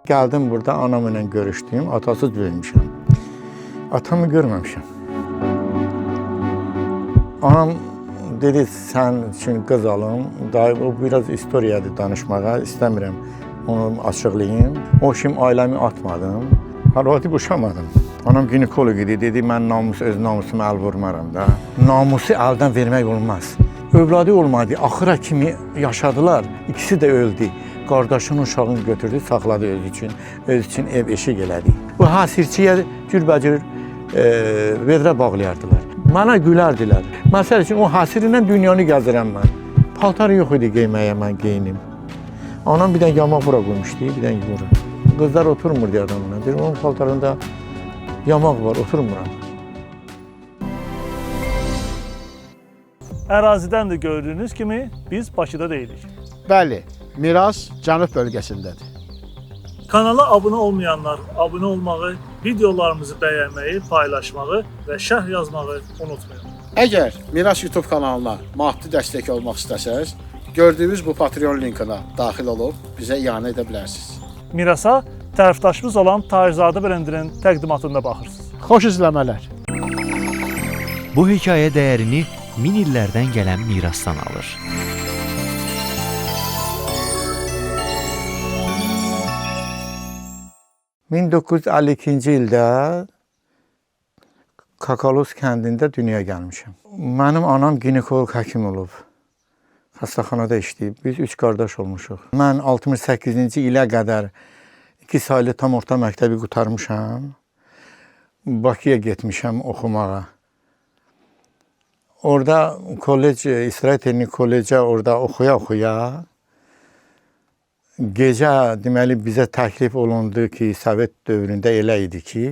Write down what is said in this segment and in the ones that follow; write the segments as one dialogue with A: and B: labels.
A: Gəldim burada anam ilə görüşdüm, atasız böyümüşəm. Atamı görməmişəm. Anam dedi, sən üçün qız alım. Daha o biraz istoriyadır danışmağa, istəmirəm onu açıqlayım. O kimi ailəmi atmadım. Arvadı boşamadım. Anam ginekoloq idi, dedi mən namus, öz namusuma əl vurmaram da. Namusu əldən vermək olmaz. Övladı olmadı, axıra kimi yaşadılar. İkisi də öldü. Qardaşının uşağını götürdü, saxladı özü üçün. Özü üçün ev eşik elədi. Bu hasirçiyə cürbəcür vedrə bağlayardılar. Mənə gülərdilər. Məsəl üçün o hasir ilə dünyanı gəzirəm mən. Paltar yox idi geyməyə mən geyinim. Anam bir dənə yamaq bura qoymuşdu, bir dənə bura. Qızlar oturmurdu adamla. Deyir, onun paltarında yamaq var, oturmuram.
B: Ərazidən də gördüyünüz kimi biz Bakıda deyilik.
C: Bəli, Miras Cənub bölgəsindədir.
B: Kanala abunə olmayanlar abunə olmağı, videolarımızı bəyənməyi, paylaşmağı və şərh yazmağı unutmayın.
C: Əgər Miras YouTube kanalına maddi dəstək olmaq istəsəz, gördüyünüz bu Patreon linkına daxil olub bizə ianə edə bilərsiniz.
B: Mirasa tərəfdaşımız olan Taczadə brendinin təqdimatında baxırsınız.
C: Xoş izləmələr.
D: Bu hekayə dəyərini min illərdən gələn mirasdan alır.
A: ...1952-ci ildə Kakalos kəndində dünyaya gəlmişəm. Mənim anam ginekoloq həkim olub. Xəstəxanada işləyib. Biz 3 qardaş olmuşuq. Mən 68-ci ilə qədər 2 saylı tam orta məktəbi qurtarmışam. Bakıya getmişəm oxumağa. Orada kollec, İsrail Texnik Kollecə orada oxuya-oxuya gecə deməli bizə təklif olundu ki, Sovet dövründə elə idi ki,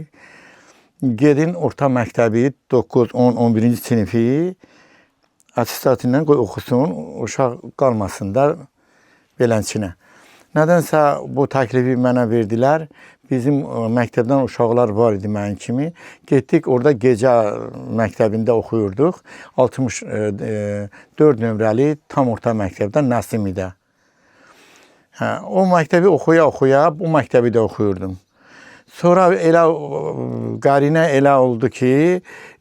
A: gedin orta məktəbi 9, 10, 11-ci sinifi attestatı ilə qoy oxusun, uşaq qalmasın da belənçinə. Nədənsə bu təklifi mənə verdilər. Bizim məktəbdən uşaqlar var idi mənim kimi. Getdik orada gecə məktəbində oxuyurduq. 64 nömrəli tam orta məktəbdə Nəsimidə. Hə, o məktəbi oxuya-oxuya bu məktəbi də oxuyurdum. Sonra elə qərinə elə oldu ki,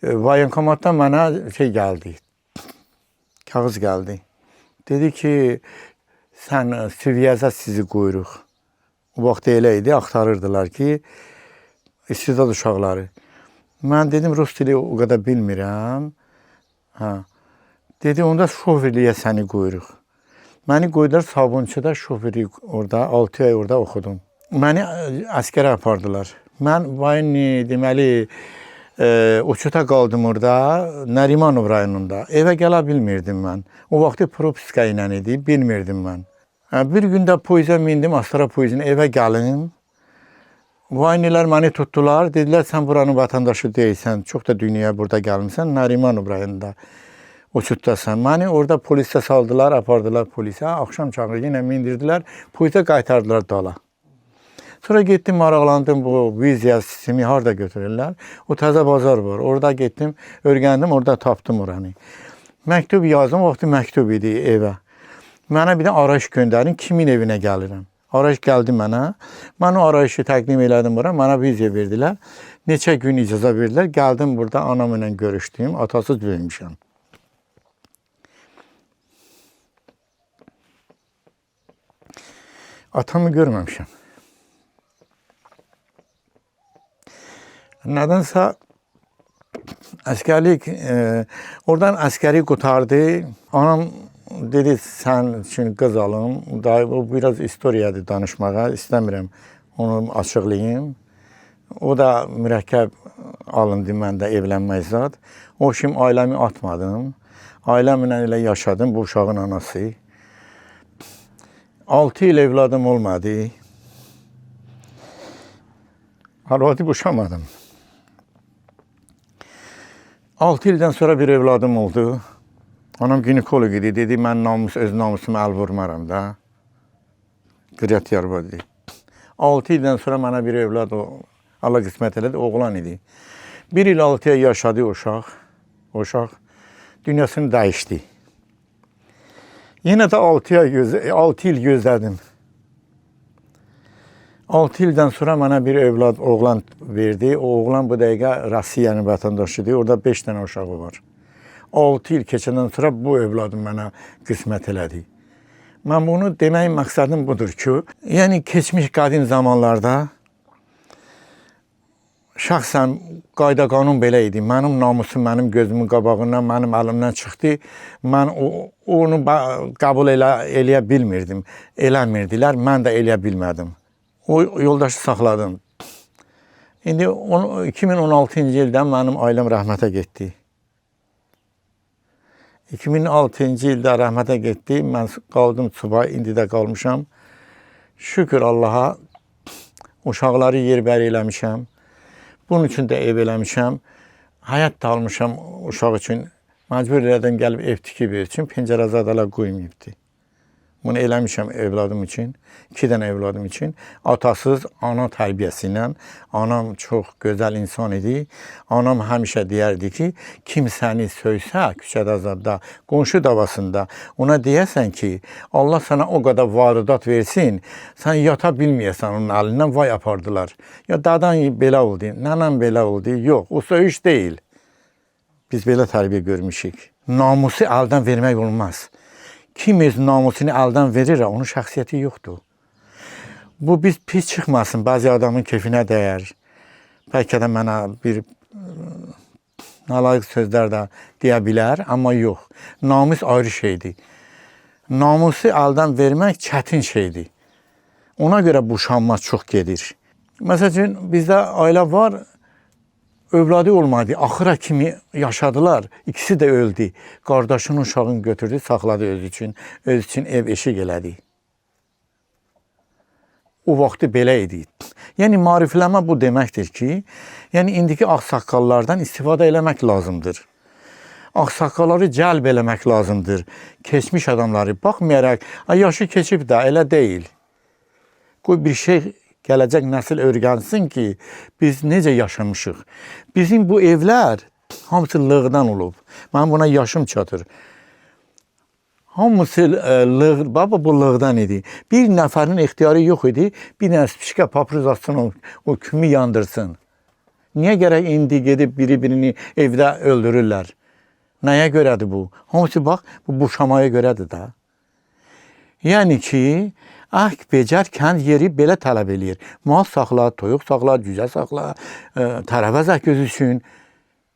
A: voyenkomatdan mənə şey gəldi. Kağız gəldi. Dedi ki, sən Sivyaza sizi qoyuruq. O vaxt elə idi, axtarırdılar ki, istedad uşaqları. Mən dedim, rus dili o qədər bilmirəm. Hə. Dedi, onda şoferliyə səni qoyuruq. Məni qoydular Sabunçuda şoferlik orada, 6 ay orada oxudum. Məni əskərə apardılar. Mən vayni, deməli, uçuta qaldım orada, Nərimanov rayonunda. Evə gələ bilmirdim mən. O vaxtı propiska ilə idi, bilmirdim mən. Bir gün də poyeza mindim, Astara poyezine evə gəlim. Vaynilər məni tutdular, dedilər sən buranın vətəndaşı deyilsən, çox da dünyaya burada gəlmisən, Nərimanov rayonunda uçutdasan. Məni orada polisə saldılar, apardılar polisə. Axşam çağı yenə mindirdilər, poyeza qaytardılar dala. Sonra getdim, maraqlandım bu viziya sistemi harda götürürlər. O təzə bazar var. Orada getdim, öyrəndim, orada tapdım oranı. Məktub yazdım, o vaxtı məktub idi evə. Mənə bir də arayış göndərin, kimin evinə gəlirəm. Arayış gəldi mənə. Mən o arayışı təqdim elədim bura, mənə viziya verdilər. Neçə gün icazə verdilər. Gəldim burada anam ilə görüşdüm, atasız böyümüşəm. Atamı görməmişəm. Nədənsə əskərlik, oradan əskəri qurtardı. Anam dedi, sən üçün qız alım. Daha o biraz istoriyadır danışmağa, istəmirəm onu açıqlayım. O da mürəkkəb alındı məndə evlənmək zad. O kimi ailəmi atmadım. Ailəmlə elə yaşadım, bu uşağın anası. 6 il evladım olmadı. Arvadı boşamadım. 6 ildən sonra bir evladım oldu. Anam ginekoloq idi, dedi mən namus, öz namusuma əl vurmaram da. Qıryat yarba dedi. 6 ildən sonra mənə bir evlad, Allah qismət elədi, oğlan idi. 1 il 6 ay yaşadı uşaq. Uşaq dünyasını dəyişdi. Yenə də 6 il gözlədim. 6 ildən sonra mənə bir övlad, oğlan verdi. O oğlan bu dəqiqə Rusiyanın vətəndaşıdır. Orada 5 dənə uşağı var. 6 il keçəndən sonra bu övladı mənə qismət elədi. Mən bunu deməyin məqsədim budur ki, yəni keçmiş qədim zamanlarda şəxsən qayda qanun belə idi. Mənim namusum mənim gözümün qabağından, mənim əlimdən çıxdı. Mən onu qəbul eləyə bilmirdim. Eləmirdilər, mən də eləyə bilmədim. O yoldaşı saxladım. İndi 2016-cı ildə mənim ailəm rəhmətə getdi. 2006-cı ildə rəhmətə getdi. Mən qaldım subay, indi də qalmışam. Şükür Allaha, uşaqları yerbəri eləmişəm. Bunun üçün də ev eləmişəm. Həyat da almışam uşaq üçün. Məcbur elədim gəlib ev tikib üçün pəncərə zadalar qoymayıbdı. Bunu eləmişəm evladım üçün, 2 dənə evladım üçün. Atasız, ana tərbiyəsi ilə. Anam çox gözəl insan idi. Anam həmişə deyərdi ki, kim səni söysə küçədə zadda, qonşu davasında, ona deyəsən ki, Allah sənə o qədər varidat versin, sən yata bilməyəsən onun əlindən, vay apardılar. Ya dadan belə oldu, nənəm belə oldu. Yox, o söyüş deyil. Biz belə tərbiyə görmüşük. Namusu əldən vermək olmaz. Kim öz namusunu əldən verir, onun şəxsiyyəti yoxdur. Bu biz pis çıxmasın, bəzi adamın kefinə dəyər. Bəlkə də mənə bir nalayiq sözlər də deyə bilər, amma yox. Namus ayrı şeydir. Namusu əldən vermək çətin şeydir. Ona görə boşanma çox gedir. Məsəl üçün, bizdə ailə var, övladı olmadı, axıra kimi yaşadılar, ikisi də öldü. Qardaşının uşağını götürdü, saxladı öz üçün, öz üçün ev eşik elədi. O vaxtı belə idi. Yəni maarifləmə bu deməkdir ki, yəni indiki ağsaqqallardan istifadə eləmək lazımdır. Ağsaqqalları cəlb eləmək lazımdır. Keçmiş adamları baxmayaraq, yaşı keçib də elə deyil. Qoy bir şey gələcək nəsil öyrənsin ki, biz necə yaşamışıq. Bizim bu evlər hamısı lığdan olub. Mənim buna yaşım çatır. Hamısı lığ, baba bu lığdan idi. Bir nəfərin ixtiyarı yox idi, bir dənə spişka papruz atsın, o kümü yandırsın. Niyə gərək indi gedib biri-birini evdə öldürürlər? Nəyə görədir bu? Hamısı bax, bu boşamaya görədir da. Yəni ki, əhk becər kənd yeri belə tələb eləyir. Mal saxla, toyuq saxla, cücə saxla, tərəvəz ək özü üçün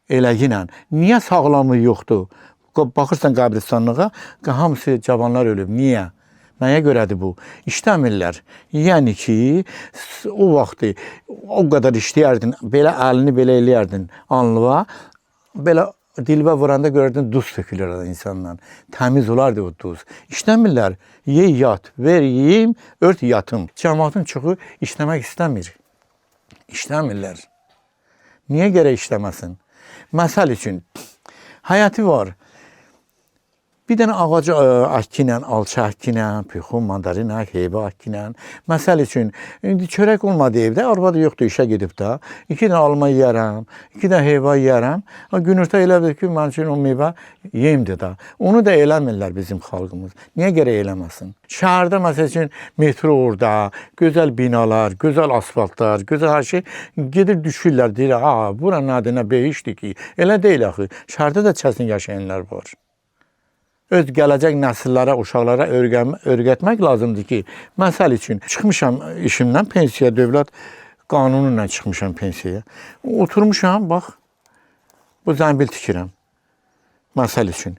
A: eləginə. Niyə sağlamlığı yoxdur? Baxırsan qəbristanlığa, hamısı cavanlar ölüb. Niyə? Nəyə görədir bu? İşləmirlər. Yəni ki, o vaxtı o qədər işləyərdin, belə əlini belə eləyərdin anlığa, belə dilbə vuranda görərdin duz tökülür insandan. Təmiz olardı o duz. İşləmirlər. Ye yat, ver yeyim, ört yatım. Cəmaatın çoxu işləmək istəmir. İşləmirlər. Niyə gərək işləməsin? Məsəl üçün, həyəti var. Bir dənə ağac əkki ilə, alça əkki ilə, pixun, mandarina, heyva əkki ilə. Məsəl üçün, indi çörək olmadı evdə, arvad yoxdur, işə gedib də. 2 dənə alma yeyərəm, 2 dənə heyva yeyərəm. Günorta elə bilir ki, mənim üçün o meyvə yemdir da. Onu da eləmirlər bizim xalqımız. Niyə gərək eləməsin? Şəhərdə məsəl üçün metro orada, gözəl binalar, gözəl asfaltlar, gözəl hər şey gedir düşürlər, deyirlər, "A, bura nədir, nə behiştdir ki." Elə deyil axı. Şəhərdə də çətin yaşayanlar var. Öz gələcək nəsillərə, uşaqlara öyrətmək lazımdır ki, məsəl üçün çıxmışam işimdən pensiya, dövlət qanunu ilə çıxmışam pensiyaya. Oturmuşam, bax, bu zənbil tikirəm. Məsəl üçün.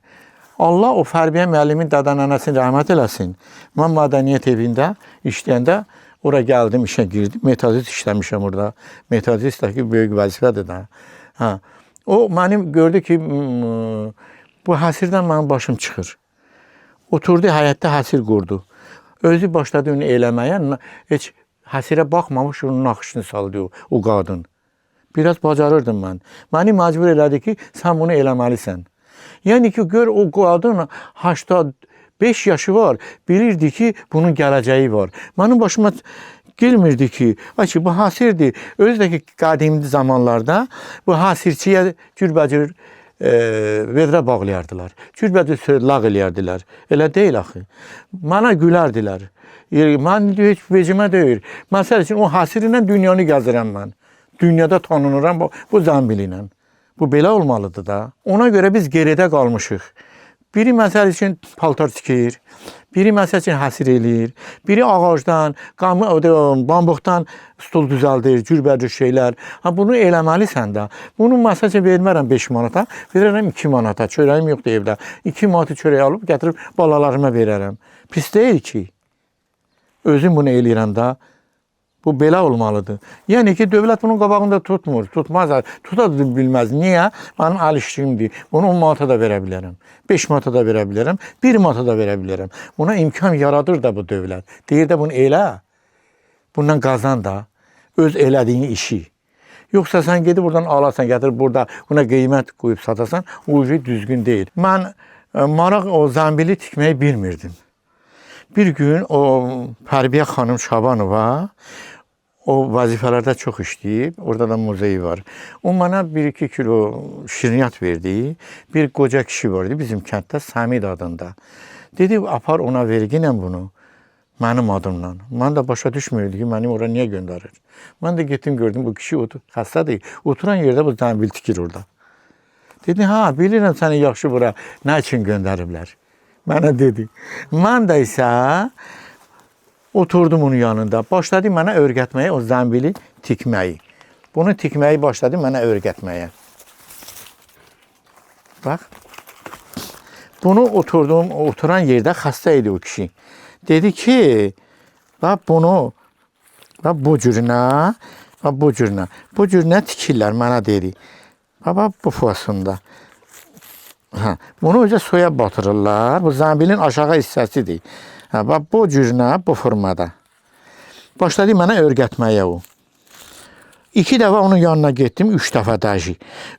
A: Allah o Fərbiyə müəllimin dədə nənəsini rəhmət eləsin. Mən mədəniyyət evində işləyəndə ora gəldim, işə girdim. Metodist işləmişəm orada. Metodist də ki, böyük vəzifədir də. Hə. O mənim gördü ki, bu həsirdən mənim başım çıxır. Oturdu, həyətdə həsir qurdu. Özü başladı onu eləməyə, heç həsirə baxmamış onun naxışını saldı o qadın. Biraz bacarırdım mən. Məni məcbur elədi ki, sən bunu eləməlisən. Yəni ki, gör o qadın 85 yaşı var, bilirdi ki, bunun gələcəyi var. Mənim başıma girmirdi ki, ay ki, bu həsirdir. Özü də ki, qədim zamanlarda bu həsirçiyə cürbəcür vedrə bağlayardılar. Cürbəcür söz lağ eləyərdilər. Elə deyil axı. Mənə gülərdilər. Mən heç vecimə deyil. Məsəl üçün o həsiri ilə dünyanı gəzirəm mən. Dünyada tanınıram bu zəmbili ilə. Bu belə olmalıdır da. Ona görə biz geridə qalmışıq. Biri məsəl üçün paltar tikir, biri məsəl üçün həsir eləyir, biri ağacdan, bambuqdan stul düzəldir, cürbəcür şeylər. Ha, bunu eləməlisən də. Bunu məsəl üçün vermərəm 5 manata, verərəm 2 manata. Çörəyim yoxdur evdə. 2 manatı çörək alıb gətirib balalarıma verərəm. Pis deyil ki. Özüm bunu eləyirəm də. Bu belə olmalıdır. Yəni ki, dövlət bunun qabağında tutmur, tutmaz, tuta da bilməz. Niyə? Mənim əl işimdir. Bunu 10 manata da verə bilərəm, 5 manata da verə bilərəm, 1 manata da verə bilərəm. Buna imkan yaradır da bu dövlət. Deyir də bunu elə, bundan qazan da öz elədiyin işi. Yoxsa sən gedib buradan alasan, gətirib burada buna qiymət qoyub satasan, o işi düzgün deyil. Mən maraq o zəmbili tikməyi bilmirdim. Bir gün o Pərbiyə xanım Şabanova, o vəzifələrdə çox işləyib, orada da muzeyi var. O mənə 1-2 kilo şirniyyat verdi. Bir qoca kişi vardı bizim kənddə, Səmid adında. Dedi, apar ona verginlə bunu, mənim adımla. Mən də başa düşmürdü ki, məni ora niyə göndərir. Mən də getdim, gördüm, bu kişi xəstədir. Oturan yerdə bu zəmbil tikir orada. Dedi, ha, bilirəm səni yaxşı bura nə üçün göndəriblər. Mənə dedi. Mən də isə oturdum onun yanında. Başladı mənə öyrətməyə o zəmbili tikməyi. Bunu tikməyi başladı mənə öyrətməyə. Bax. Bunu oturdum, oturan yerdə xəstə idi o kişi. Dedi ki, bax bunu, bax bu cürünə, bax bu cürünə, bu cürünə tikirlər mənə dedi. Bax bu fasında. Hə, bunu özə suya batırırlar. Bu zəmbilin aşağı hissəsidir. Hə, bax bu cürünə, bu formada. Başladı mənə öyrətməyə o. 2 dəfə onun yanına getdim, 3 dəfə daji.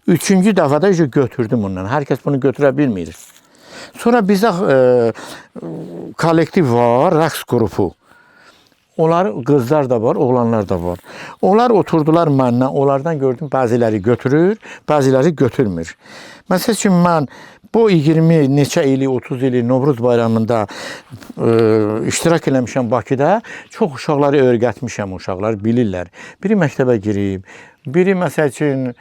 A: 3-cü dəfə də götürdüm ondan. Hər kəs bunu götürə bilmir. Sonra bizdə kollektiv var, rəqs qrupu. Onlar qızlar da var, oğlanlar da var. Onlar oturdular məndən, onlardan gördüm bəziləri götürür, bəziləri götürmür. Məsəl üçün mən bu 20 neçə ili, 30 ili Novruz bayramında iştirak eləmişəm Bakıda. Çox uşaqları öyrətmişəm, uşaqlar bilirlər. Biri məktəbə girib, biri məsəl üçün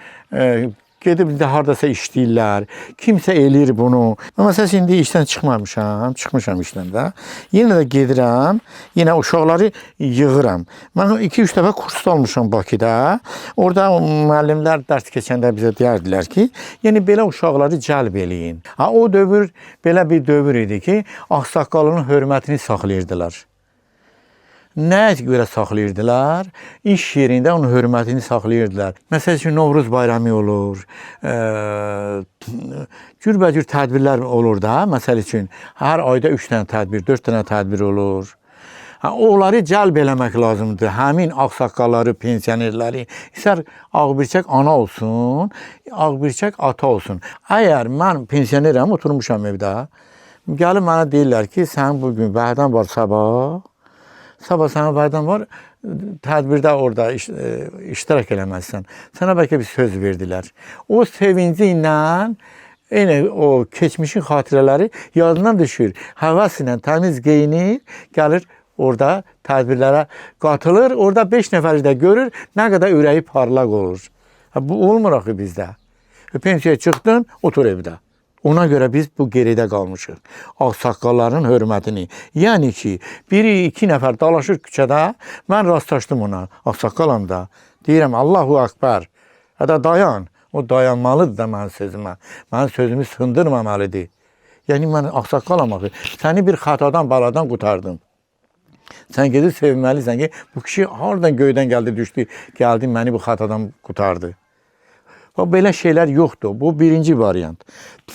A: gedib də hardasa işləyirlər. Kimsə eləyir bunu. Məsələn, indi işdən çıxmamışam, çıxmışam işdən də. Yenə də gedirəm, yenə uşaqları yığıram. Mən 2-3 dəfə kursda olmuşam Bakıda. Orada müəllimlər dərs keçəndə bizə deyərdilər ki, yəni belə uşaqları cəlb eləyin. Ha, o dövr belə bir dövr idi ki, ağsaqqalının hörmətini saxlayırdılar. Nəyə görə saxlayırdılar? İş yerində onun hörmətini saxlayırdılar. Məsəl üçün Novruz bayramı olur, cürbəcür tədbirlər olur da, məsəl üçün hər ayda 3 dənə tədbir, 4 dənə tədbir olur. Ha, onları cəlb eləmək lazımdır. Həmin ağsaqqalları, pensionerləri, istər ağbirçək ana olsun, ağbirçək ata olsun. Əgər mən pensionerəm, oturmuşam evdə, gəlib mənə deyirlər ki, sən bugün vədən var sabah, sabah sənin vədən var, tədbirdə orada iştirak eləməlisən. Sənə bəlkə bir söz verdilər. O sevinci ilə eyni o keçmişin xatirələri yadından düşür. Həvəs ilə təmiz geyinir, gəlir orada tədbirlərə qatılır. Orada 5 nəfəri də görür, nə qədər ürəyi parlaq olur. Ha, bu olmur axı bizdə. Pensiyaya çıxdın, otur evdə. Ona görə biz bu geridə qalmışıq. Ağsaqqalların hörmətini. Yəni ki, biri iki nəfər dalaşır küçədə, mən rastlaşdım ona, ağsaqqalam da. Deyirəm, Allahu Akbar. Hədə dayan. O dayanmalıdır da mənim sözümə. Mənim sözümü sındırmamalıdır. Yəni mən ağsaqqalam axı. Səni bir xatadan, baladan qurtardım. Sən gedib sevinməlisən ki, bu kişi hardan göydən gəldi, düşdü, gəldi, məni bu xatadan qurtardı. Bax, belə şeylər yoxdur. Bu birinci variant.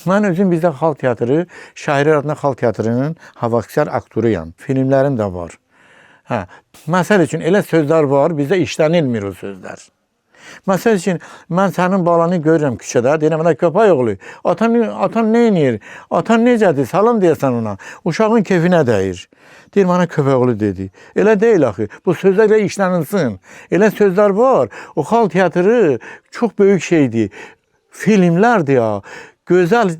A: Mən özüm bizdə xalq teatrı, Şairlər adına xalq teatrının havaksər aktoruyam. Filmlərim də var. Hə, məsəl üçün elə sözlər var, bizdə işlənilmir o sözlər. Məsəl üçün, mən sənin balanı görürəm küçədə, deyirəm, mənə köpək oğlu, atan nə eləyir, atan necədir, salam deyəsən ona, uşağın kefinə dəyir. Deyir, mənə köpək oğlu dedi. Elə deyil axı, bu sözlər elə işlənilsin. Elə sözlər var, o xalq teatrı çox böyük şeydir. Filmlərdir ya. Gözəl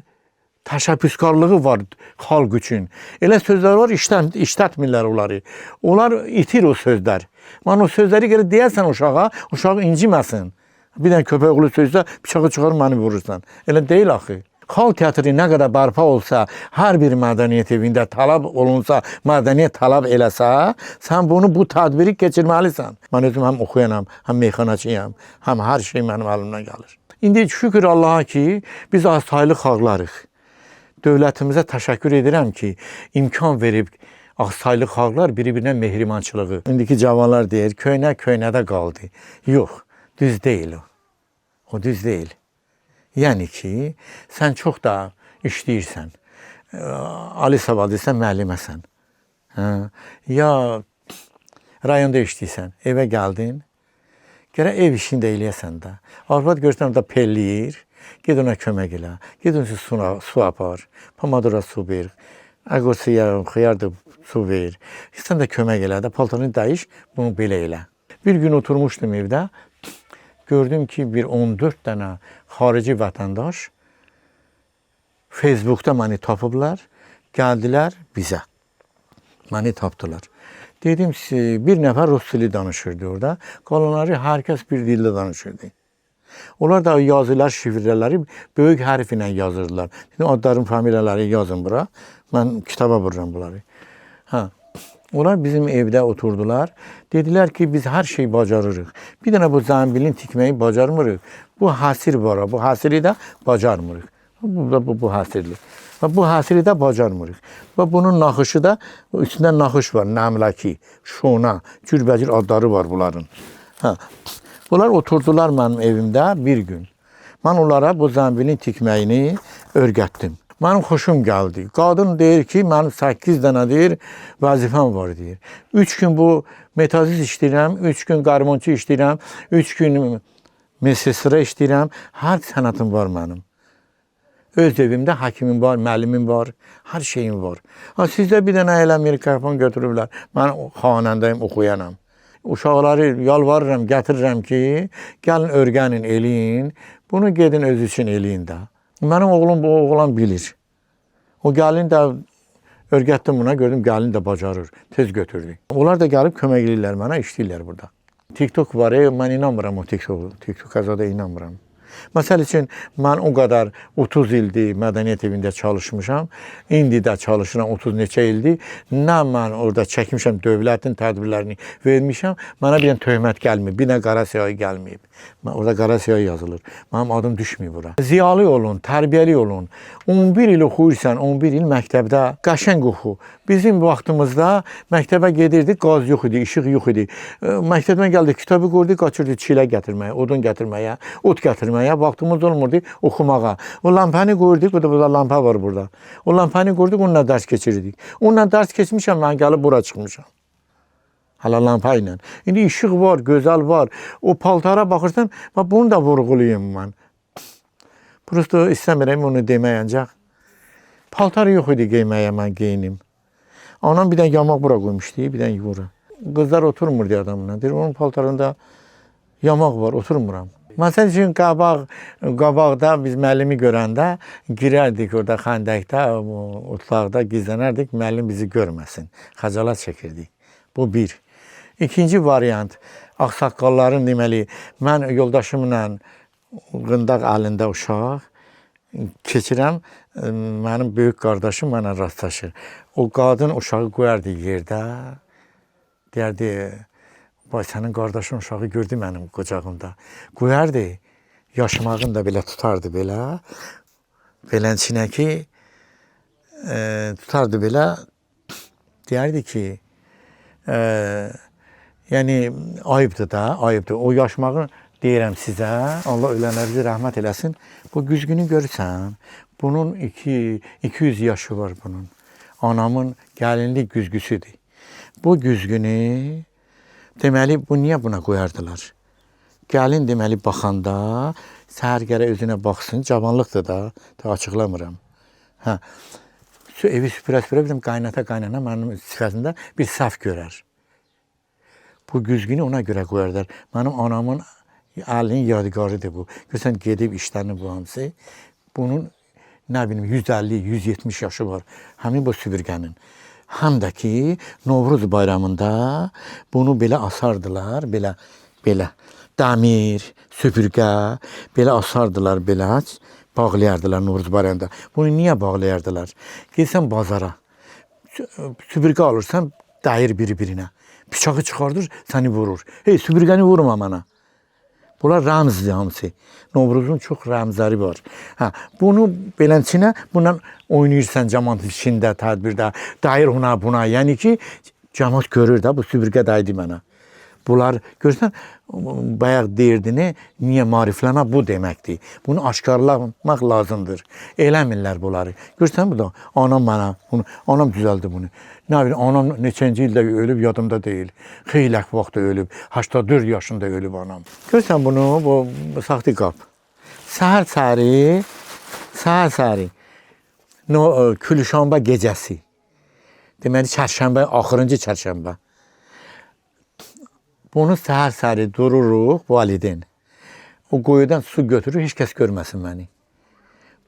A: təşəbbüskarlığı var xalq üçün. Elə sözlər var, işlətmirlər onları. Onlar itir o sözlər. Mən o sözləri görə deyərsən uşağa, uşaq inciməsin. Bir dənə köpək oğlu sözdə bıçağı çıxar məni vurursan. Elə deyil axı. Xalq teatrı nə qədər bərpa olsa, hər bir mədəniyyət evində tələb olunsa, mədəniyyət tələb eləsə, sən bunu bu tədbiri keçirməlisən. Mən özüm həm oxuyanam, həm meyxanaçıyam, həm hər şey mənim əlimdən gəlir. İndi şükür Allaha ki, biz azsaylı xalqlarıq. Dövlətimizə təşəkkür edirəm ki, imkan verib azsaylı xalqlar bir-birinə mehribançılığı. İndiki cavanlar deyir, köynə köynədə qaldı. Yox, düz deyil o. O düz deyil. Yəni ki, sən çox da işləyirsən. Ali savadlısan, müəlliməsən. Hə? Ya rayonda işləyirsən, evə gəldin, gərək ev işini də eləyəsən də. Arvad görsən da pelləyir, ged ona kömək elə, ged onun üçün su apar, pomidora su ver, əqorçu xiyar da su ver. Sən də kömək elə də, paltarını dəyiş, bunu belə elə. Bir gün oturmuşdum evdə, gördüm ki, bir 14 dənə xarici vətəndaş Facebookda məni tapıblar, gəldilər bizə. Məni tapdılar. Dedim, bir nəfər rus dili danışırdı orada, qalanları hər kəs bir dildə danışırdı. Onlar da yazılar, şifrələri böyük hərf ilə yazırdılar. Dedim, adların, familiyaları yazın bura, mən kitaba vururam bunları. Hə. Onlar bizim evdə oturdular. Dedilər ki, biz hər şey bacarırıq. Bir dənə bu zəmbilin tikməyi bacarmırıq. Bu həsir var, bu həsiri də bacarmırıq. Bu həsirli. Və bu həsiri də bacarmırıq. Və bunun naxışı da, üstündə naxış var, nəmləki, şona, cürbəcür adları var bunların. Hə. Bunlar oturdular mənim evimdə bir gün. Mən onlara bu zəmbilin tikməyini öyrətdim. Mənim xoşum gəldi. Qadın deyir ki, mənim 8 dənə deyir, vəzifəm var deyir. 3 gün bu metazist işləyirəm, 3 gün qarmonçu işləyirəm, 3 gün mesestra işləyirəm. Hər sənətim var mənim. Öz evimdə həkimim var, müəllimim var, hər şeyim var. Ha, sizdə bir dənə elə mikrofon götürüblər. Mən xanəndəyim, oxuyanam. Uşaqları yalvarıram, gətirirəm ki, gəlin öyrənin, eləyin. Bunu gedin öz üçün eləyin də. Mənim oğlum bu oğlan bilir. O gəlin də öyrətdim buna, gördüm gəlin də bacarır. Tez götürdü. Onlar da gəlib kömək eləyirlər mənə, işləyirlər burada. TikTok var, mən inanmıram o TikTok. TikTok-a da inanmıram. Məsəl üçün, mən o qədər 30 ildir mədəniyyət evində çalışmışam. İndi də çalışıram 30 neçə ildir. Nə mən orada çəkmişəm dövlətin tədbirlərini vermişəm. Mənə bir dənə töhmət gəlməyib, bir dənə qara siyahı gəlməyib. Orada qara siyahı yazılır. Mənim adım düşməyib bura. Ziyalı olun, tərbiyəli olun. 11 il oxuyursan, 11 il məktəbdə qəşəng oxu. Bizim vaxtımızda məktəbə gedirdik, qaz yox idi, işıq yox idi. Məktəbdən gəldik, kitabı qoyduq, qaçırdık çilə gətirməyə, odun gətirməyə, ot gətirməyə. Vaxtımız olmurdu oxumağa. O lampanı qoyurduq, burada lampa var burada. O lampanı qoyurduq, onunla dərs keçirirdik. Onunla dərs keçmişəm, mən gəlib bura çıxmışam. Hələ lampa ilə. İndi işıq var, gözəl var. O paltara baxırsan, bax bunu da vurğulayım mən. Prosto istəmirəm onu demək ancaq. Paltar yox idi geyməyə mən geyinim. Anam bir dənə yamaq bura qoymuşdu, bir dənə bura. Qızlar oturmurdu adamla. Deyir, onun paltarında yamaq var, oturmuram. Məsəl üçün, qabaqda biz müəllimi görəndə girərdik orada xəndəkdə, otlaqda gizlənərdik, müəllim bizi görməsin. Xəcalat çəkirdik. Bu bir. İkinci variant, ağsaqqalların deməli, mən yoldaşımla qındaq əlində uşaq keçirəm, mənim böyük qardaşım mənə rastlaşır. O qadın uşağı qoyardı yerdə, deyərdi, vay sənin qardaşın uşağı gördü mənim qucağımda. Qoyardı, yaşmağını da belə tutardı belə, belənçinə ki, tutardı belə, deyərdi ki, yəni ayıbdır da, ayıbdır. O yaşmağı deyirəm sizə, Allah ölənlərimizi rəhmət eləsin. Bu güzgünü görürsən, bunun 200 yaşı var bunun. Anamın gəlinlik güzgüsüdür. Bu güzgünü, deməli, bu niyə buna qoyardılar? Gəlin deməli, baxanda, səhər gərək özünə baxsın, cavanlıqdır da, açıqlamıram. Hə. Evi süpürə-süpürə bizim qaynata qaynana mənim sifətimdə bir səhv görər. Bu güzgünü ona görə qoyardılar. Mənim anamın əlinin yadigarıdır bu. Görürsən, gedib işlənib bu hamısı. Bunun Nə bilim 150, 170 yaşı var həmin bu süpürgənin. Həm də ki Novruz bayramında bunu belə asardılar, belə belə dəmir, süpürgə belə asardılar, belə bağlayardılar Novruz bayramında. Bunu niyə bağlayardılar? Gəlsən bazara, süpürgə alırsan, dəyir bir-birinə. Bıçağı çıxardır, səni vurur. Hey, süpürgəni vurma mənə. Bunlar rəmzdir hamısı. Novruzun çox rəmzləri var. Hə, bunu beləçinə bundan oynayırsan cəmaat içində, tədbirdə, dayır ona buna. Yəni ki, cəmaat görür də bu süpürgə daydı mənə. Bunlar görürsən, bayaq deyirdin, niyə maariflənmə bu deməkdir. Bunu aşkarlamaq lazımdır. Eləmirlər bunları. Görürsən bu da anam mənə bunu, anam düzəldi bunu. Nə bilim, anam neçənci ildə ölüb yadımda deyil. Xeyli vaxt ölüb. 84 yaşında ölüb anam. Görürsən bunu, bu saxtı qap. Səhər səhəri no, Külüşanba gecəsi. Deməli çərşənbə, axırıncı çərşənbə. Bunu səhər səhəri dururuq valideyn. O quyudan su götürür, heç kəs görməsin məni.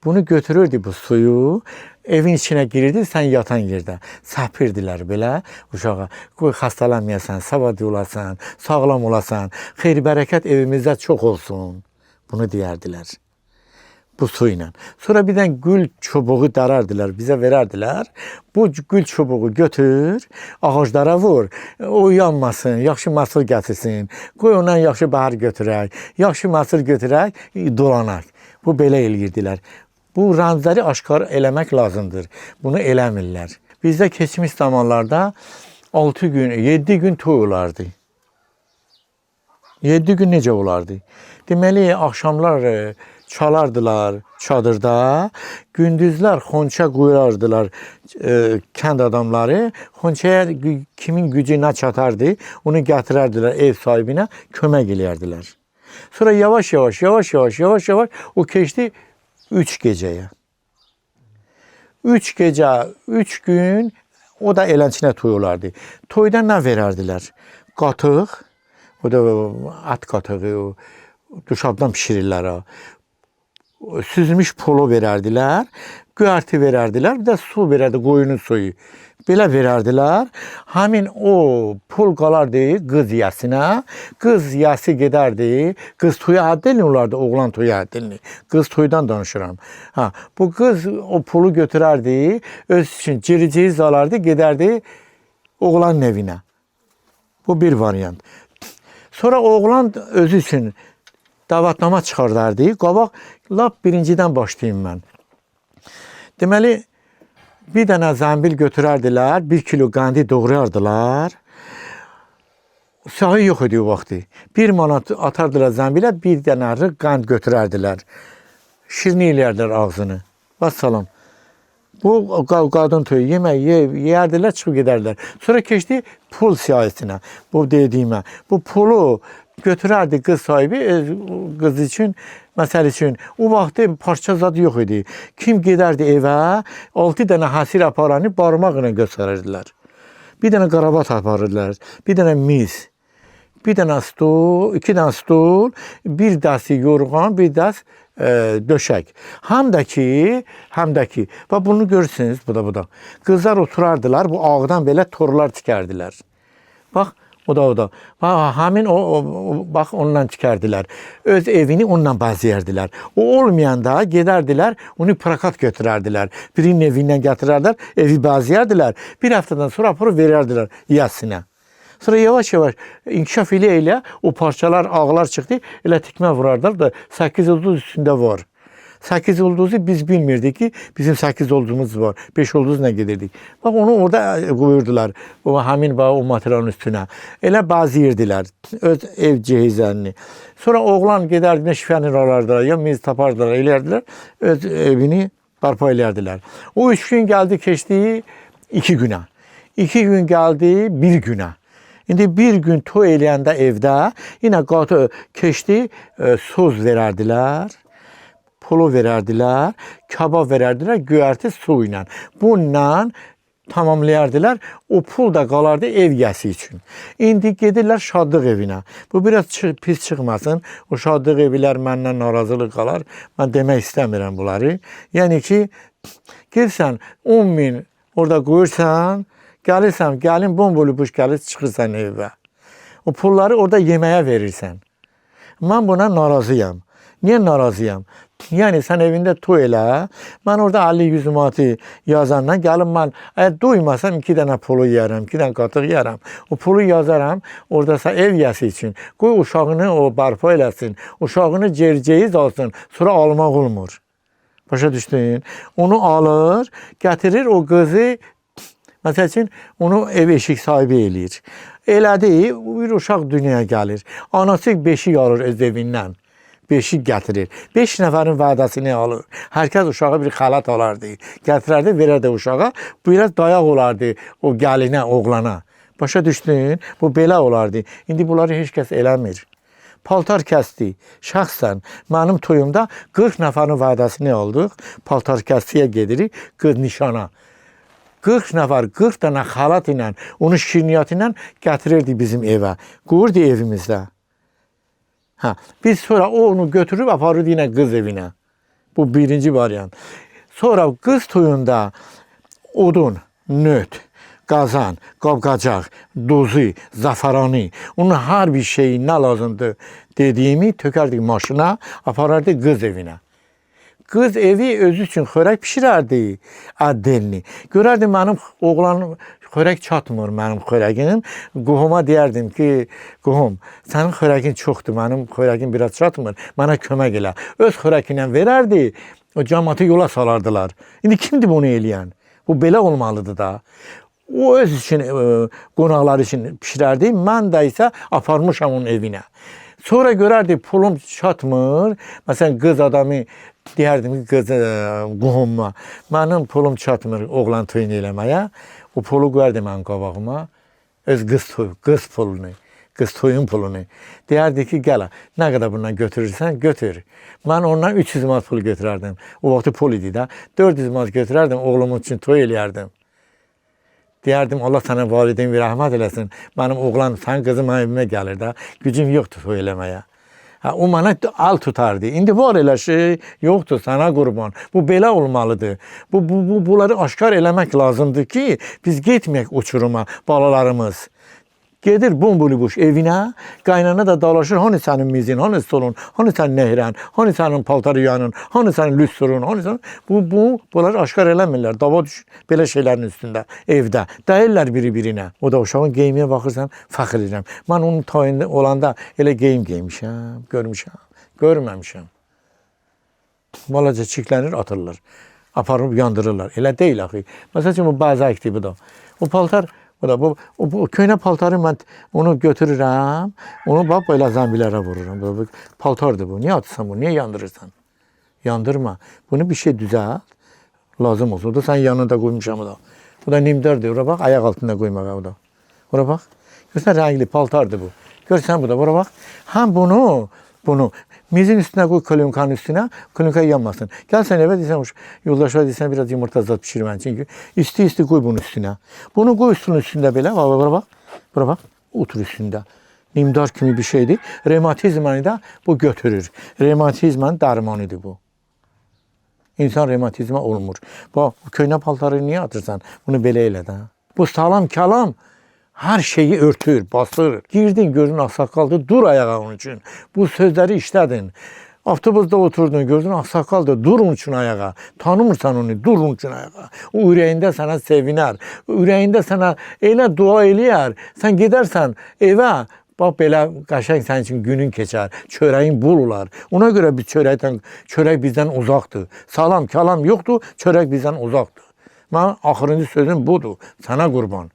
A: Bunu götürürdü bu suyu, evin içinə girirdi, sən yatan yerdə. Səpirdilər belə uşağa. Qoy xəstələnməyəsən, savad olasan, sağlam olasan, xeyir bərəkət evimizdə çox olsun. Bunu deyərdilər. Bu su ilə. Sonra bir dənə gül çubuğu darardılar, bizə verərdilər. Bu gül çubuğu götür, ağaclara vur. O yanmasın, yaxşı məhsul gətirsin. Qoy ondan yaxşı bəhər götürək, yaxşı məhsul götürək, dolanaq. Bu belə eləyirdilər. Bu rəmzləri aşkar eləmək lazımdır. Bunu eləmirlər. Bizdə keçmiş zamanlarda 6 gün, 7 gün toy olardı. 7 gün necə olardı? Deməli, axşamlar çalardılar çadırda, gündüzlər xonça qoyardılar kənd adamları. Xonçaya kimin gücü nə çatardı, onu gətirərdilər ev sahibinə, kömək eləyərdilər. Sonra yavaş yavaş o keçdi 3 gecəyə. 3 gecə, 3 gün o da elənçinə toy olardı. Toyda nə verərdilər? Qatıq, o da at qatığı, o duşabdan pişirirlər o. Süzmüş polo verərdilər, göyərti verərdilər, bir də su verərdi, qoyunun suyu. Belə verərdilər. Həmin o pul qalardı qız yəsinə, qız yəsi gedərdi, qız toyu hədd elin olardı, oğlan toyu hədd elin. Qız toyudan danışıram. Ha, bu qız o pulu götürərdi, öz üçün ciri-ciri alardı, gedərdi oğlanın evinə. Bu bir variant. Sonra oğlan özü üçün dəvətnamə çıxardardı. Qabaq lap birincidən başlayayım mən. Deməli, bir dənə zəmbil götürərdilər, 1 kilo qəndi doğrayardılar. Sağı yox idi o vaxtı. 1 manat atardılar zəmbilə, bir dənə arıq qənd götürərdilər. Şirin eləyərdilər ağzını. Vəssalam. Bu qadın toyu yemək yeyərdilər, çıxıb gedərdilər. Sonra keçdi pul siyahisinə, bu dediyimə. Bu pulu götürərdi qız sahibi qız üçün, məsəl üçün. O vaxtı parça zadı yox idi. Kim gedərdi evə, 6 dənə həsir aparanı barmaqla göstərirdilər. Bir dənə qarabat aparırdılar, bir dənə mis, bir dənə stol, 2 dənə stol, bir dəsti yorğan, bir dəst döşək. Həm də ki, bax bunu görürsünüz, bu da. Qızlar oturardılar, bu ağdan belə torlar tikərdilər. Bax, o da. Bax, həmin o bax onunla tikərdilər. Öz evini onunla bəzəyərdilər. O olmayanda gedərdilər, onu prokat götürərdilər. Birinin evindən gətirərdilər, evi bəzəyərdilər. Bir həftədən sonra aparıb verərdilər yəsinə. Sonra yavaş-yavaş inkişaf elə-elə o parçalar, ağlar çıxdı, elə tikmə vurardılar da 8 ulduz üstündə var. 8 ulduzu biz bilmirdik ki, bizim 8 ulduzumuz var. 5 ulduzla gedirdik. Bax onu orada qoyurdular. O həmin bax o materialın üstünə. Elə bəziyirdilər öz ev cihizlərini. Sonra oğlan gedərdi, nə şifənir alardılar, ya miz tapardılar, eləyərdilər. Öz evini bərpa eləyərdilər. O 3 gün gəldi, keçdi 2 günə. 2 gün gəldi 1 günə. İndi bir gün toy eləyəndə evdə yenə qatı keçdi, soz verərdilər, pulu verərdilər, kabab verərdilər, göyərti su ilə. Bununla Tamamlayardılar. O pul da qalardı ev yəsi üçün. İndi gedirlər şadlıq evinə. Bu biraz pis çıxmasın. O şadlıq evlər məndən narazılıq qalar. Mən demək istəmirəm bunları. Yəni ki, girsən 10 min orada qoyursan, gəlirsən, gəlin bombolu buş gəlir, çıxırsan evə. O pulları orada yeməyə verirsən. Mən buna narazıyam. Niyə narazıyam? Yəni sən evində toy elə, mən orada 50-100 manatı yazandan gəlim mən əgər doymasam 2 dənə pulu yeyərəm, 2 dənə qatıq yeyərəm. O pulu yazaram orada sən ev yəsi üçün. Qoy uşağını o bərpa eləsin, uşağını cerceyiz alsın, sonra almaq olmur. Başa düşdün? Onu alır, gətirir o qızı. Məsəl üçün, onu ev eşik sahibi eləyir. Elədi, bir uşaq dünyaya gəlir. Anası beşik alır öz evindən. Beşik gətirir. 5 nəfərin vədəsini alır. Hər kəs uşağa bir xalat alardı. Gətirərdi, verərdi uşağa. Bu biraz dayaq olardı o gəlinə, oğlana. Başa düşdün? Bu belə olardı. İndi bunları heç kəs eləmir. Paltar kəsdi. Şəxsən mənim toyumda 40 nəfərin vədəsini aldıq. Paltar kəstiyə gedirik, qız nişana. 40 nəfər, 40 dənə xalat ilə, onun şirniyyatı ilə gətirirdi bizim evə. Qoyurdu evimizdə. Hə, biz sonra onu götürüb aparırdı yenə qız evinə. Bu birinci variant. Sonra qız toyunda odun, nöt, qazan, qabqacaq, duzu, zafaranı, onun hər bir şeyi nə lazımdır dediyimi tökərdik maşına, aparardı qız evinə. Qız evi özü üçün xörək pişirərdi addelni. Görərdi mənim oğlan xörək çatmır mənim xörəgim. Qohuma deyərdim ki, qohum, sənin xörəgin çoxdur, mənim xörəgim biraz çatmır. Mənə kömək elə. Öz xörəki ilə verərdi, o cəmaatı yola salardılar. İndi kimdir bunu eləyən? Bu belə olmalıdır da. O öz üçün qonaqlar üçün pişirərdi. Mən də isə aparmışam onun evinə. Sonra görərdi pulum çatmır. Məsələn qız adamı deyərdim ki, qız qohumuma, mənim pulum çatmır oğlan toyunu eləməyə. O pulu qoyardı mənim qabağıma. Öz qız toyu, qız pulunu, qız toyun pulunu. Deyərdi ki, gəl, nə qədər bundan götürürsən, götür. Mən ondan 300 manat pul götürərdim. O vaxtı pul idi də. 400 manat götürərdim, oğlumun üçün toy eləyərdim. Deyərdim, Allah sənə valideyn bir rəhmət eləsin. Mənim oğlan, sənin qızın mənim evimə gəlir də. Gücüm yoxdur toy eləməyə. Hə, o mənə əl tutardı. İndi var elə şey yoxdur sənə qurban. Bu belə olmalıdır. Bu bunları aşkar eləmək lazımdır ki, biz getməyək uçuruma balalarımız. Gedir bombuli buş evinə, qaynana da dalaşır, hani sənin mizin, hani stolun, hani sənin nehrən, hani sənin paltar yuyanın, hani sənin lüstrun, hani sənin... Bunları aşkar eləmirlər, dava düşür belə şeylərin üstündə, evdə. Dəyirlər biri-birinə. O da uşağın geyiminə baxırsan, fəxr edirəm. Mən onun tayında olanda elə geyim geymişəm, görmüşəm, görməmişəm. Balaca çiklənir, atırlar. Aparıb yandırırlar. Elə deyil axı. Məsəl üçün, bu bəzəkdir bu da. O paltar, bu da, bu köhnə paltarı mən onu götürürəm, onu bax belə zəmbilərə vururam. Bu paltardır bu. Niyə atırsan bunu? Niyə yandırırsan? Yandırma. Bunu bir şey düzəlt, lazım olsun. O da sənin yanında qoymuşam o da. Bu da nimdardır. Ora bax, ayaq altında qoymağa o da. Ora bax. Görsən rəngli paltardır bu. Görsən bu da, bura bax. Həm bunu mizin üstünə qoy, klonkanın üstünə, klonka yanmasın. Gəl sən evə deyirsən, yoldaşlar deyirsən, biraz yumurta zad pişir mən. Çünki isti-isti qoy bunun üstünə. Bunu qoy üstünün üstündə belə, bax, bura bax, bura bax, otur üstündə. Nimdar kimi bir şeydir. Revmatizmanı da bu götürür. Revmatizmanın dərmanıdır bu. İnsan revmatizma olmur. Bax, bu köhnə paltarı niyə atırsan? Bunu belə elə də. Bu salam kəlam hər şeyi örtür, basır. Girdin, gördün ağsaqqaldır, dur ayağa onun üçün. Bu sözləri işlədin. Avtobusda oturdun, gördün ağsaqqaldır, dur onun üçün ayağa. Tanımırsan onu, dur onun üçün ayağa. O ürəyində sənə sevinər. Ürəyində sənə elə dua eləyər. Sən gedərsən evə, bax belə qəşəng sənin üçün günün keçər. Çörəyin bol olar. Ona görə biz çörək bizdən uzaqdır. Salam, kəlam yoxdur, çörək bizdən uzaqdır. Mənim axırıncı sözüm budur. Sənə qurban.